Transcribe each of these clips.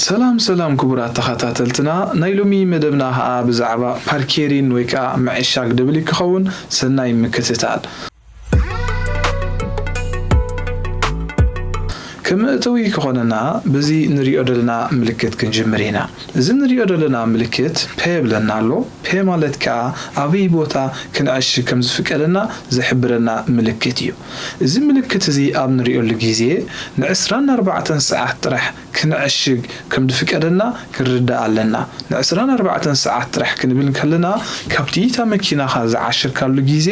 ሰላም ሰላም ክቡራት ተኸታተልትና፣ ናይ ሎሚ መደብና ኸኣ ብዛዕባ ፓርኬሪን ወይ ከኣ ምዕሻግ ድብል ክኸውን። ሰናይ ምክትታል። ከም መእተዊ ክኾነና በዚ ንሪኦ ዘለና ምልክት ክንጅምር ኢና። እዚ ንሪኦ ዘለና ምልክት ፔ ይብለና ኣሎ። ፔ ማለት ከኣ ኣበይ ቦታ ክንዕሽግ ከም ዝፍቀደና ዝሕብረና ምልክት እዩ። እዚ ምልክት እዚ ኣብ ንሪኦሉ ግዜ ንዕስራን ኣርባዕተን ሰዓት ጥራሕ ክንዕሽግ ከም ዝፍቀደና ክንርዳእ ኣለና። ንዕስራን ኣርባዕተን ሰዓት ጥራሕ ክንብል ከለና፣ ካብቲ እታ መኪናኻ ዝዓሸካሉ ግዜ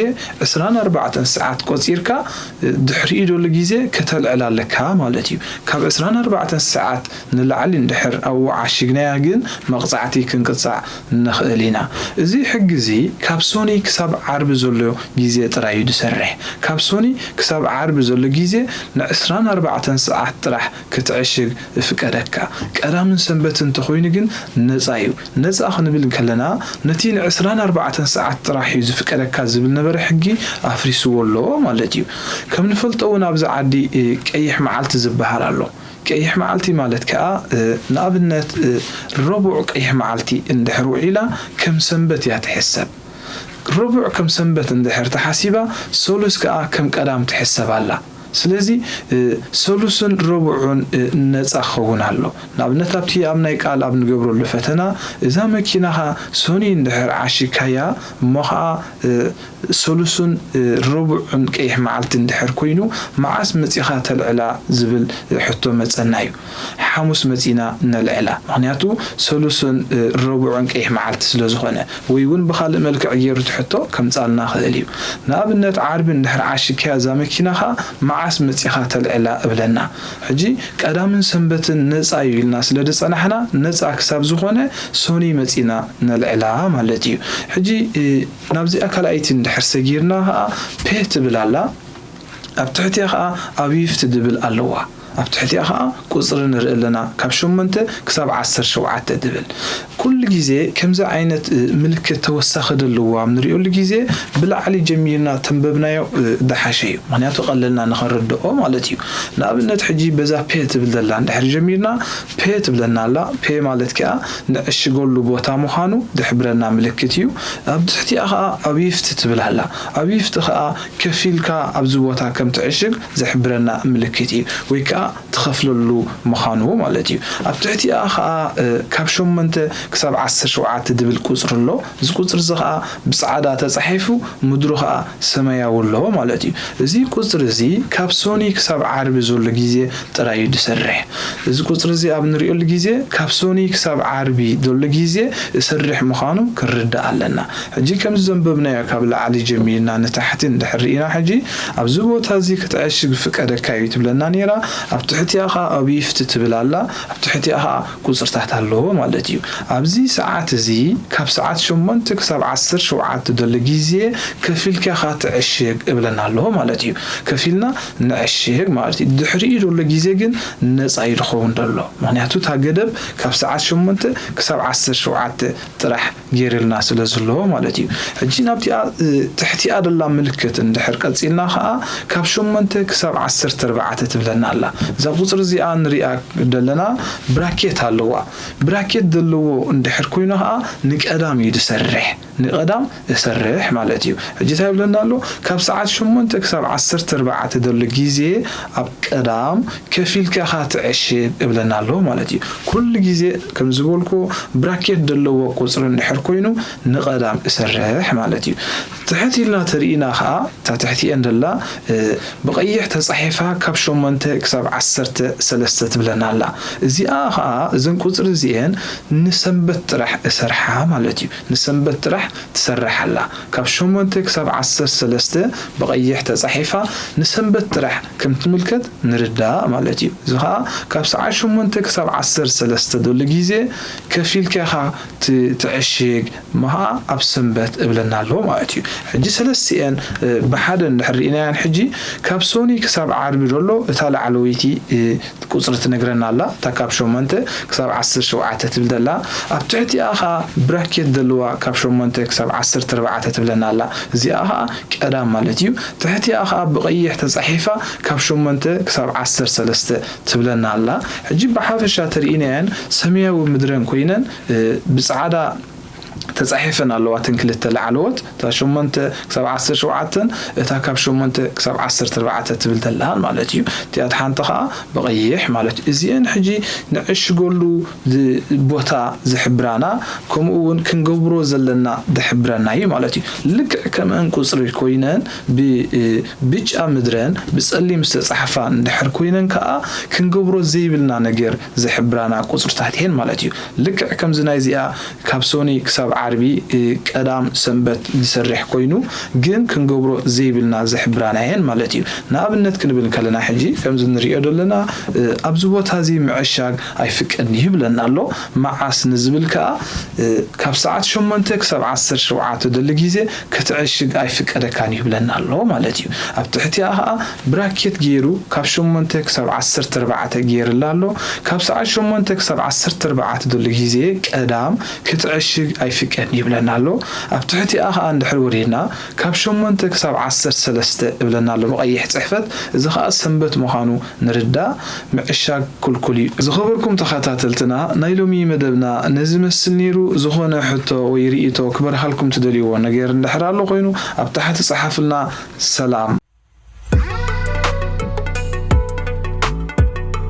ዕስራን ኣርባዕተን ሰዓት ቆጺርካ ድሕሪኡ ዘሎ ግዜ ከተልዕል ኣለካ ማለት እዩ። ካብ ዕስራን ኣርባዕተን ሰዓት ንላዕሊ እንድሕር ኣብኡ ዓሺግናያ ግን መቕጻዕቲ ክንቅጻዕ ንኽእል ኢና። እዚ ሕጊ እዚ ካብ ሶኒ ክሳብ ዓርቢ ዘሎ ግዜ ጥራይ እዩ ዝሰርሕ። ካብ ሶኒ ክሳብ ዓርቢ ዘሎ ግዜ ንዕስራን ኣርባዕተን ሰዓት ጥራሕ ክትዕሽግ እፍቀደካ። ቀዳምን ሰንበትን እንተኾይኑ ግን ነጻ እዩ። ነጻ ክንብል እንከለና ነቲ ንዕስራን ኣርባዕተን ሰዓት ጥራሕ እዩ ዝፍቀደካ ዝብል ነበረ ሕጊ ኣፍሪስዎ ኣሎ ማለት እዩ። ከም ንፈልጦ እውን ኣብዚ ዓዲ፣ እ፣ ቀይሕ መዓልቲ ዝበሃል ኣሎ። ቀይሕ መዓልቲ ማለት ከኣ፣ እ፣ ንኣብነት፣ እ፣ ረቡዕ ቀይሕ መዓልቲ እንድሕር ውዒላ ከም ሰንበት እያ ትሕሰብ። ረቡዕ ከም ሰንበት እንድሕር ተሓሲባ፣ ሰሉስ ከኣ ከም ቀዳም ትሕሰብ ኣላ። ስለዚ፣ እ፣ ሰሉስን ረቡዕን፣ እ፣ ነጻ ክኸውን ኣሎ። ንኣብነት ኣብቲ ኣብ ናይ ቃል ኣብ ንገብረሉ ፈተና፣ እዛ መኪናኻ ሶኒ እንድሕር ዓሺካያ እሞ ኸኣ፣ እ፣ ሰሉስን፣ እ፣ ረቡዕን ቀይሕ መዓልቲ እንድሕር ኮይኑ፣ መዓስ መጺኻ ተልዕላ ዝብል ሕቶ መጸና እዩ። ሓሙስ መጺና ነልዕላ። ምኽንያቱ ሰሉስን፣ እ፣ ረቡዕን ቀይሕ መዓልቲ ስለ ዝኾነ፣ ወይ እውን ብኻልእ መልክዕ ገይሩ እቲ ሕቶ ከምጻልና ክእል እዩ። ንኣብነት ዓርቢ እንድሕር ዓሽክያ እዛ መኪናኻ መዓስ መጺኻ ተልዕላ እብለና። ሕጂ ቀዳምን ሰንበትን ነጻ እዩ ኢልና ስለ ዝጸናሕና፣ ነጻ ክሳብ ዝኾነ ሶኒ መጺና ነልዕላ ማለት እዩ። ሕጂ፣ እ፣ ናብዚኣ ካልኣይቲ እንድሕር ሰጊርና ኸኣ ፔ ትብል ኣላ። ኣብ ትሕቲኣ ኸኣ ኣቢፍት ድብል ኣለዋ። ኣብ ትሕቲኣ ኸኣ ቁጽሪ ንርኢ ኣለና፣ ካብ ሸሞንተ ክሳብ ዓሰርተ ሸውዓተ ድብል። ኩሉ ግዜ ከምዚ ዓይነት፣ እ፣ ምልክት ተወሳኺ ደለዎ ኣብ ንሪኦሉ ግዜ ብላዕሊ ጀሚርና ተንበብናዮ፣ እ፣ ደሓሸ እዩ። ምኽንያቱ ቀለልና ንኸረድኦ ማለት እዩ። ንኣብነት ሕጂ በዛ ፔ ትብል ዘላ እንድሕር ጀሚርና፣ ፔ ትብለና ኣላ። ፔ ማለት ከኣ ንዕሽገሉ ቦታ ምዃኑ ዝሕብረና ምልክት እዩ። ኣብ ትሕቲኣ ኸኣ ኣቢፍት ትብል ኣላ። ኣቢፍት ኸኣ ከፊልካ ኣብዚ ቦታ ከም ትዕሽግ ዝሕብረና ምልክት እዩ። ወይ ከኣ ትኸፍለሉ ምዃኑ ማለት እዩ። ኣብ ትሕቲኣ ኸኣ፣ እ፣ ካብ ሸሞንተ ክሳብ ዓሰርተ ሸውዓተ ድብል ቁጽሪ ኣሎ። እዚ ቁጽሪ እዚ ኸኣ ብጻዕዳ ተጻሒፉ፣ ምድሩ ኸኣ ሰማያዊ ኣሎ ማለት እዩ። እዚ ቁጽሪ እዚ ካብ ሶኒ ክሳብ ዓርቢ ዘሎ ግዜ ጥራይ እዩ ዝሰርሕ። እዚ ቁጽሪ እዚ ኣብ ንሪኦሉ ግዜ፣ ካብ ሶኒ ክሳብ ዓርቢ ዘሎ ግዜ እሰርሕ ምዃኑ ክንርዳእ ኣለና። ሕጂ ከምዚ ዘንበብናዮ ካብ ላዕሊ ጀሚርና ንታሕቲ እንድሕር ርኢና፣ ሕጂ ኣብዚ ቦታ እዚ ክትዕሽግ ፍቀደካ እዩ ትብለና ነይራ። ኣብ ትሕቲኣ ኸኣ ኣቢፍት ትብል ኣላ። ኣብ ትሕቲኣ ኸኣ ቁጽርታት ኣለዎ ማለት እዩ። ኣብዚ ሰዓት እዚ ካብ ሰዓት ሸሞንተ ክሳብ ዓሰርተ ሸውዓተ ዘሎ ግዜ ከፊልካ ኢኻ ትዕሽግ እብለና ኣለዎ ማለት እዩ። ከፊልና ንዕሽግ ማለት እዩ። ድሕሪኡ ዘሎ ግዜ ግን ነጻ እዩ ዝኸውን ዘሎ። ምኽንያቱ እታ ገደብ ካብ ሰዓት ሸሞንተ ክሳብ ዓሰርተ ሸውዓተ ጥራሕ ገይርልና ስለ ዘለዎ ማለት እዩ። ሕጂ ናብቲኣ፣ እ፣ ትሕቲኣ ደላ ምልክት እንድሕር ቀጺልና ኸኣ ካብ ሸሞንተ ክሳብ ዓሰርተ ኣርባዕተ ትብለና ኣላ። እዛ ቁጽሪ እዚኣ ንሪኣ ደለና ብራኬት ኣለዋ። ብራኬት ዘለዎ እንድሕር ኮይኑ ኸኣ ንቀዳም እዩ ዝሰርሕ። ንቀዳም እሰርሕ ማለት እዩ። ሕጂ እንታይ ይብለና ኣሎ? ካብ ሰዓት ሸሞንተ ክሳብ ዓሰርተ ኣርባዕተ ዘሎ ግዜ ኣብ ቀዳም ከፊልካ ኢኻ ትዕሽግ እብለና ኣሎ ማለት እዩ። ኩሉ ግዜ ከም ዝበልኩ ብራኬት ዘለዎ ቁጽሪ እንድሕር ኮይኑ ንቐዳም እሰርሕ ማለት እዩ። ትሕት ኢልና ተርኢና ኸኣ እታ ትሕቲኤን ደላ፣ እ፣ ብቐይሕ ተጻሒፋ ካብ ሸሞንተ ክሳብ ዓሰርተ ሰለስተ ትብለና ኣላ። እዚኣ ኸኣ እዘን ቁጽሪ እዚኤን ንሰንበት ጥራሕ እሰርሓ ማለት እዩ። ንሰንበት ጥራሕ ትሰርሕ ኣላ። ካብ ሸሞንተ ክሳብ ዓሰርተ ሰለስተ ብቐይሕ ተጻሒፋ ንሰንበት ጥራሕ ከም ትምልከት ንርዳእ ማለት እዩ። እዚ ኸኣ ካብ ሰዓት ሸሞንተ ክሳብ ዓሰርተ ሰለስተ ዘሎ ግዜ ከፊልካ ኢኻ ት-፣ ትዕሽግ እሞ ኸኣ ኣብ ሰንበት እብለና ኣሎ ማለት እዩ። ሕጂ ሰለስቲኤን፣ እ፣ ብሓደ እንድሕር ርኢናየን ሕጂ ካብ ሶኒ ክሳብ ዓርቢ ዘሎ እታ ላዕለወይቲ ቁፅሪ ትነግረና ኣላ። እታ ካብ ሸሞንተ ክሳብ ዓሰርተ ሸውዓተ ትብል ዘላ፣ ኣብ ትሕቲኣ ከዓ ብራኬት ዘለዋ ካብ ሸሞንተ ክሳብ ዓሰርተ ኣርባዕተ ትብለና ኣላ። እዚኣ ከዓ ቀዳም ማለት እዩ። ትሕቲኣ ከዓ ብቐይሕ ተፃሒፋ ካብ ሸሞንተ ክሳብ ዓሰርተ ሰለስተ ትብለና ኣላ። ሕጂ ብሓፈሻ ተርእናየን ሰማያዊ ምድረን ኮይነን ብፃዕዳ ተፃሒፈን ኣለዋ። እተን ክልተ ላዕለዎት፣ እታ ሸሞንተ ክሳብ ዓሰርተ ሸውዓተን እታ ካብ ሸሞንተ ክሳብ ዓሰርተ ኣርባዕተ ትብል ዘላ ማለት እዩ። እቲኣት ሓንቲ ከዓ ብቐይሕ ማለት እዩ። እዚአን ሕጂ ንዕሽገሉ ቦታ ዝሕብራና፣ ከምኡ እውን ክንገብሮ ዘለና ዝሕብረና እዩ ማለት እዩ። ልክዕ ከምአን ቁፅሪ ኮይነን ብብጫ ምድረን ብፀሊም ዝተፃሕፋ እንድሕር ኮይነን ከዓ ክንገብሮ ዘይብልና ነገር ዝሕብራና ቁፅርታት እየን ማለት እዩ። ልክዕ ከምዚ ናይዚኣ ካብ ሶኒ ክሳብ ዓርቢ ቀዳም ሰንበት ዝሰርሕ ኮይኑ ግን ክንገብሮ ዘይብልና ዝሕብራና እየን ማለት እዩ። ንኣብነት ክንብል ከለና ሕጂ ከምዚ ንሪኦ ዘለና ኣብዚ ቦታ እዚ ምዕሻግ ኣይፍቀድን ይብለና ኣሎ። መዓስ ንዝብል ከዓ ካብ ሰዓት ሸሞንተ ክሳብ ዓሰርተ ሸውዓተ ዘሎ ግዜ ክትዕሽግ ኣይፍቀደካን ይብለና ኣሎ ማለት እዩ። ኣብ ትሕቲኣ ከዓ ብራኬት ገይሩ ካብ ሸሞንተ ክሳብ ዓሰርተ ኣርባዕተ ገይርላ ኣሎ። ካብ ሰዓት ሸሞንተ ክሳብ ዓሰርተ ኣርባዕተ ዘሎ ግዜ ቀዳም ክትዕሽግ ኣይፍቀድን ይብለና ኣሎ። ኣብ ትሕቲኣ ከዓ እንድሕር ወሪድና ካብ ሸሞንተ ክሳብ ዓሰርተ ሰለስተ እብለና ኣሎ ብቐይሕ ፅሕፈት። እዚ ከዓ ሰንበት ምዃኑ ንርዳእ። ምዕሻግ ክልኩል እዩ። ዝኸበርኩም ተኸታተልትና፣ ናይ ሎሚ መደብና ነዚ መስል ነይሩ። ዝኾነ ሕቶ ወይ ርእይቶ ክበርሃልኩም ትደልይዎ ነገር እንድሕር ኣሎ ኮይኑ ኣብ ታሕቲ ጸሓፍልና። ሰላም።